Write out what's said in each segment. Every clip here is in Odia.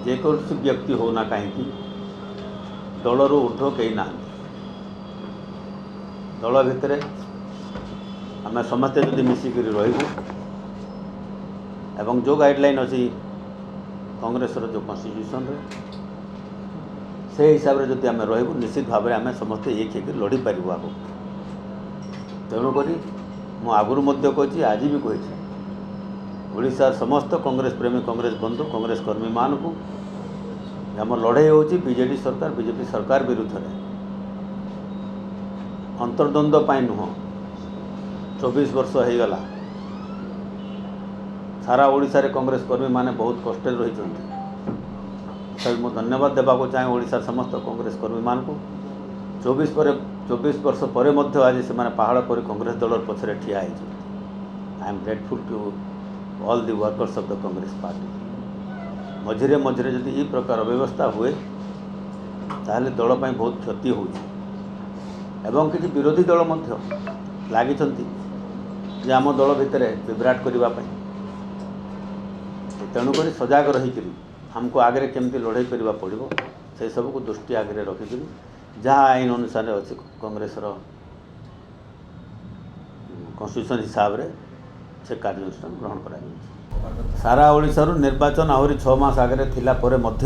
ଯେକୌଣସି ବ୍ୟକ୍ତି ହେଉନା କାହିଁକି, ଦଳରୁ ଉର୍ଦ୍ଧ୍ୱ କେହି ନାହାନ୍ତି। ଦଳ ଭିତରେ ଆମେ ସମସ୍ତେ ଯଦି ମିଶିକରି ରହିବୁ ଏବଂ ଯେଉଁ ଗାଇଡ଼ଲାଇନ୍ ଅଛି କଂଗ୍ରେସର, ଯେଉଁ କନଷ୍ଟିଟ୍ୟୁସନରେ, ସେ ହିସାବରେ ଯଦି ଆମେ ରହିବୁ, ନିଶ୍ଚିତ ଭାବରେ ଆମେ ସମସ୍ତେ ଏକ ହେଇକି ଲଢ଼ିପାରିବୁ ଆଗକୁ। ତେଣୁକରି ମୁଁ ଆଗରୁ ମଧ୍ୟ କହିଛି, ଆଜି ବି କହିଛି, ଓଡ଼ିଶାର ସମସ୍ତ କଂଗ୍ରେସ ପ୍ରେମୀ, କଂଗ୍ରେସ ବନ୍ଧୁ, କଂଗ୍ରେସ କର୍ମୀମାନଙ୍କୁ, ଆମ ଲଢ଼େଇ ହେଉଛି ବିଜେଡ଼ି ସରକାର, ବିଜେପି ସରକାର ବିରୁଦ୍ଧରେ, ଅନ୍ତର୍ଦ୍ୱନ୍ଦ୍ୱ ପାଇଁ ନୁହଁ। 24 ବର୍ଷ ହେଇଗଲା, ସାରା ଓଡ଼ିଶାରେ କଂଗ୍ରେସ କର୍ମୀମାନେ ବହୁତ କଷ୍ଟରେ ରହିଛନ୍ତି। ତଥାପି ମୁଁ ଧନ୍ୟବାଦ ଦେବାକୁ ଚାହେଁ ଓଡ଼ିଶାର ସମସ୍ତ କଂଗ୍ରେସ କର୍ମୀମାନଙ୍କୁ। 24 ବର୍ଷ ପରେ ମଧ୍ୟ ଆଜି ସେମାନେ ପାହାଡ଼ ପରି କଂଗ୍ରେସ ଦଳର ପଛରେ ଠିଆ ହେଇଛନ୍ତି। I am grateful to all the workers of the Congress party. ମଝିରେ ମଝିରେ ଯଦି ଏ ପ୍ରକାର ବ୍ୟବସ୍ଥା ହୁଏ, ତାହେଲେ ଦଳ ପାଇଁ ବହୁତ କ୍ଷତି ହେଉଛି ଏବଂ କିଛି ବିରୋଧୀ ଦଳ ମଧ୍ୟ ଲାଗିଛନ୍ତି ଯେ ଆମ ଦଳ ଭିତରେ ବିଭ୍ରାଟ କରିବା ପାଇଁ। ତେଣୁକରି ସଜାଗ ରହିକରି ଆମକୁ ଆଗରେ କେମିତି ଲଢ଼େଇ କରିବା ପଡ଼ିବ, ସେସବୁକୁ ଦୃଷ୍ଟି ଆଗରେ ରଖିକରି ଯାହା ଆଇନ ଅନୁସାରେ ଅଛି, କଂଗ୍ରେସର କନଷ୍ଟିଟ୍ୟୁସନ୍ ହିସାବରେ ସେ କାର୍ଯ୍ୟାନୁଷ୍ଠାନ ଗ୍ରହଣ କରାଯାଉଛି। ସାରା ଓଡ଼ିଶାରୁ ନିର୍ବାଚନ ଆହୁରି 6 ମାସ ଆଗରେ ଥିଲା ପରେ ମଧ୍ୟ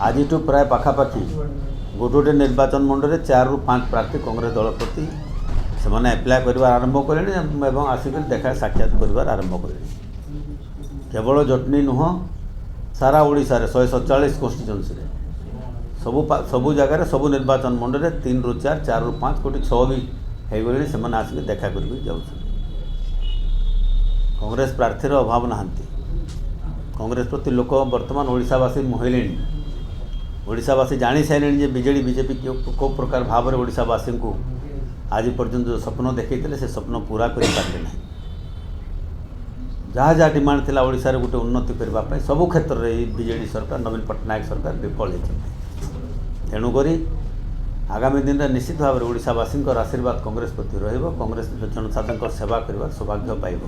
ଆଜିଠୁ ପ୍ରାୟ ପାଖାପାଖି ଗୋଟେ ଗୋଟେ ନିର୍ବାଚନ ମଣ୍ଡଳୀରେ ଚାରିରୁ ପାଞ୍ଚ ପ୍ରାର୍ଥୀ କଂଗ୍ରେସ ଦଳ ପ୍ରତି ସେମାନେ ଆପ୍ଲାଏ କରିବାର ଆରମ୍ଭ କଲେଣି ଏବଂ ଆସିକରି ଦେଖା ସାକ୍ଷାତ କରିବାର ଆରମ୍ଭ କଲେଣି। କେବଳ ଜଟଣୀ ନୁହଁ, ସାରା ଓଡ଼ିଶାରେ 147 କନଷ୍ଟିଚ୍ୟୁନ୍ସିରେ ସବୁ ଜାଗାରେ, ସବୁ ନିର୍ବାଚନ ମଣ୍ଡଳୀରେ ତିନିରୁ ଚାରି, ଚାରିରୁ ପାଞ୍ଚ, କୋଉଠି ଛଅ ବି ହେଇଗଲେଣି। ସେମାନେ ଆସିକି ଦେଖା କରିକି ଯାଉଛନ୍ତି। କଂଗ୍ରେସ ପ୍ରାର୍ଥୀର ଅଭାବ ନାହାନ୍ତି। କଂଗ୍ରେସ ପ୍ରତି ଲୋକ ବର୍ତ୍ତମାନ ଓଡ଼ିଶାବାସୀ ମୋହିଲେଣି। ଓଡ଼ିଶାବାସୀ ଜାଣିସାରିଲେଣି ଯେ ବିଜେଡ଼ି, ବିଜେପି କେଉଁ ପ୍ରକାର ଭାବରେ ଓଡ଼ିଶାବାସୀଙ୍କୁ ଆଜି ପର୍ଯ୍ୟନ୍ତ ଯେଉଁ ସ୍ୱପ୍ନ ଦେଖେଇଥିଲେ, ସେ ସ୍ୱପ୍ନ ପୁରା କରିପାରିଲେ ନାହିଁ। ଯାହା ଯାହା ଡିମାଣ୍ଡ ଥିଲା ଓଡ଼ିଶାରେ ଗୋଟେ ଉନ୍ନତି କରିବା ପାଇଁ, ସବୁ କ୍ଷେତ୍ରରେ ଏଇ ବିଜେଡ଼ି ସରକାର, ନବୀନ ପଟ୍ଟନାୟକ ସରକାର ବିଫଳ ହେଇଛନ୍ତି। ତେଣୁକରି ଆଗାମୀ ଦିନରେ ନିଶ୍ଚିତ ଭାବରେ ଓଡ଼ିଶାବାସୀଙ୍କର ଆଶୀର୍ବାଦ କଂଗ୍ରେସ ପ୍ରତି ରହିବ। କଂଗ୍ରେସ ଜନସାଧାରଣଙ୍କର ସେବା କରିବାର ସୌଭାଗ୍ୟ ପାଇବ।